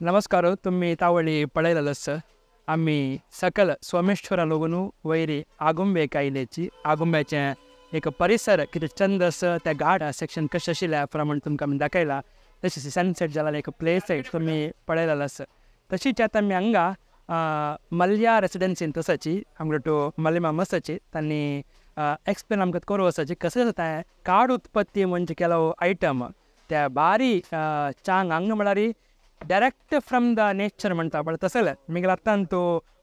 नमस्कार तुम्ही तावळी पळयलेलस आमी सकल सोमेश्वरा लोगून वयरी आगुंबेक आयल्याची आगुंब्याचें एक परिसर कितें चंद आसा त्या घाट सेक्शन कशें आशिल्ल्या प्रमाण तुमकां आमी दाखयला. तशें सनसेट जालें एक प्लेस तुमी पळयलेलस. तशीच आतां आमी हांगा मल्या रेसिडेन्सीन तसाची आमगे टू मलिमा मसाची तांणी एक्सप्लेन आमकां करूं आसाची कशें जाता काड उत्पत्ती म्हणजे केलो आयटम त्या बारी चांग हांगा म्हळ्यार डायरेक्ट फ्रॉम the nature म्हणटा पळय तसलें मागीर आतां तो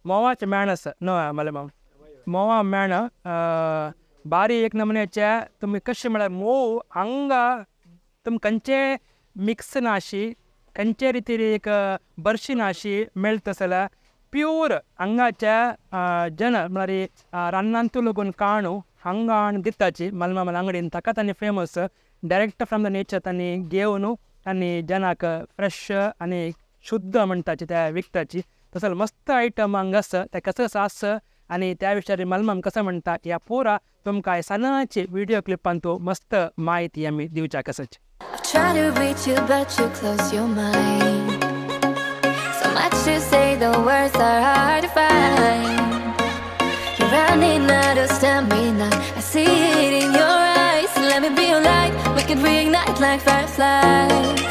मोवाचें मेण आसा न्हय मलेमा मोवा मेण बारी एक नमुन्याचे तुमी कशें म्हळ्यार मोव हांगा तुमी खंयचे मिक्स नाशी खंयचे रितीर एक बर्शी नाशी मेळटा जाल्यार प्यूर हांगाच्या जन म्हळ्यार रानांतू लोगून काणू हांगा हाडून दिताची मलमा अंगडीन ताका तांणी famous direct from the nature तांणी घेवन आनी जनाक फ्रेश आनी शुद्ध म्हणटाची त्या विकताची. तसो मस्त आयटम हांगा आसा ते कसो कसो आसा आनी त्या विशयार मलमाम कसो म्हणटा ह्या पुरा तुमकां सणाची व्हिडियो क्लिपान तो मस्त म्हायती आमी दिवच्याक आसाची. Try to reach you, but you close your mind. So much to say, the words are hard to find. You're running out of stamina. I see it in your eyes. Let me be your light. We can reignite like fireflies.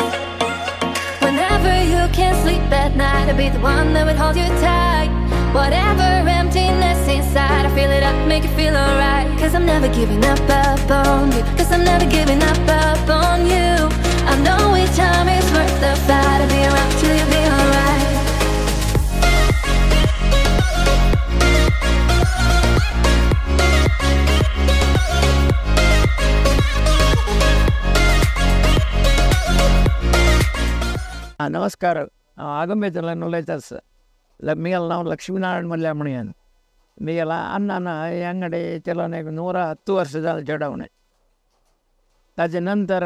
Whenever you can't sleep at night, I'll be the one that would hold you tight. Whatever emptiness inside, I fill it up, make you feel alright. Cause I'm never giving up, up on you. Cause I'm never giving up, up on you. I know each time is worth the fight. I'll be around till you be alright. नमस्कार आगुंबेतल्यान उलयता आसा. Miguel नांव Laxminarayan Mallya म्हणयान. Miguel अण्णान हे अंगडी चलोवन एक 110 ವರ್ಷ जालें चडवणे. ताजे नंतर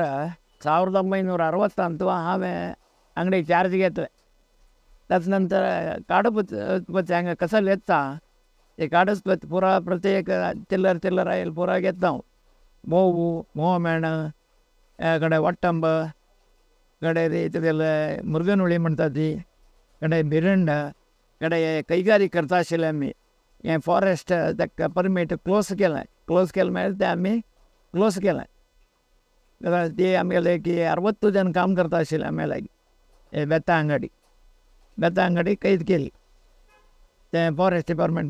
1960 हांवें अंगडी चार्ज घेतले. ताचे नंतर काड उत्पत्ती हांगा कसल येता ते काड उत्पत्ती पुरा प्रत्येक चिल्लर चिल्लर आयल पुरा घेता हांव. मोव मोव मेण कडे वट्टंब कडे तुगेले मुरगन हुळी म्हणटा ती कडे बिरंड कडे कैगारी करता आशिल्ले आमी. हें फॉरेस्ट ताका परमीट क्लोज केलें. क्लोज केलें मागीर तें आमी क्लोज केलें. ते आमगेले की 60 जण काम करता आशिल्ले आमी लागीं. हे बेता अंगडी बेता अंगडी कैद केली. तें फॉरेस्ट डिपार्टमेंट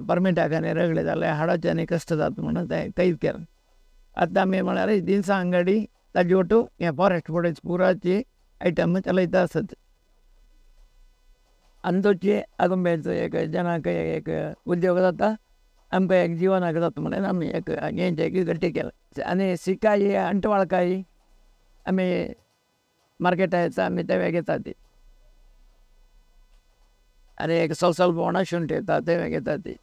परमिटाक आनी रगडे जालें हाडोचें आनी कश्ट जाता म्हणून तें कैद केलें. आतां आमी म्हळ्यार दिनसा अंगडी ताजे ओटू हें फॉरेस्ट फुडें पुराची आयटम चलयता आसत. आनी आगुंबेचो एक जनाक एक उद्योग जाता आमकां एक जिवनाक जाता म्हणून आमी एक हेंचें एक गट्टी केलें. आनी सिकाई अंटवाळकाई आमी मार्केटा येता आमी तें घेता ती. आनी एक सोलसोल बोंडा शुंठ येता तें घेता ती.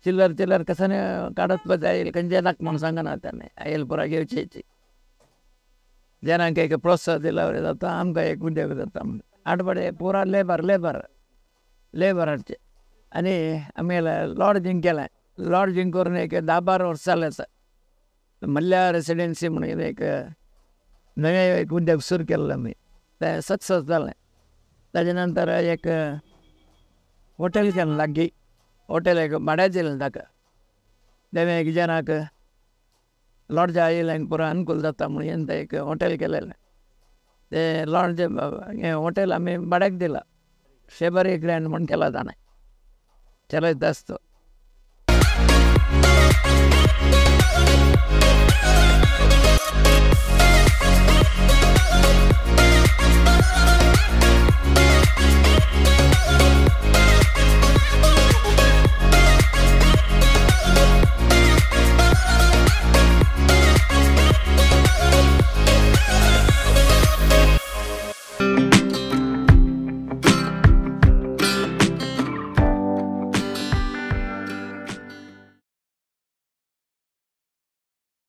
चिल्लर चिल्लर कसाने काडत पळय आयल खंयचे नाका म्हूण सांगना आमी आयल पुरा घेवची. जनांक एक प्रोत्साहन दिल्यार जाता आमकां एक उद्योग जाता म्हणून. आटपडे पुरा लेबर लेबर लेबर हाडचे. आनी आमी लॉडजींग केलें. लॉडजींग करून एक 10-12 वर्सां जालें आसा. मल्ल्या रेसिडेन्सी म्हणून एक नवें एक उद्योग सुरू केल्लो आमी तें सक्सेस जालें. ताजे नंतर एक हॉटेल केलें लागीं. हॉटेल एक भाड्या दिलें ताका. तें एक जनाक लॉडजा आयिल्ल्यांक पुरो अनुकूल जाता म्हणून तें एक हॉटेल केलेलें. तें लॉज हें हॉटेल आमी भाड्याक दिलां. शेबरी ग्रँड म्हूण केला ताणें चलयता आसतो.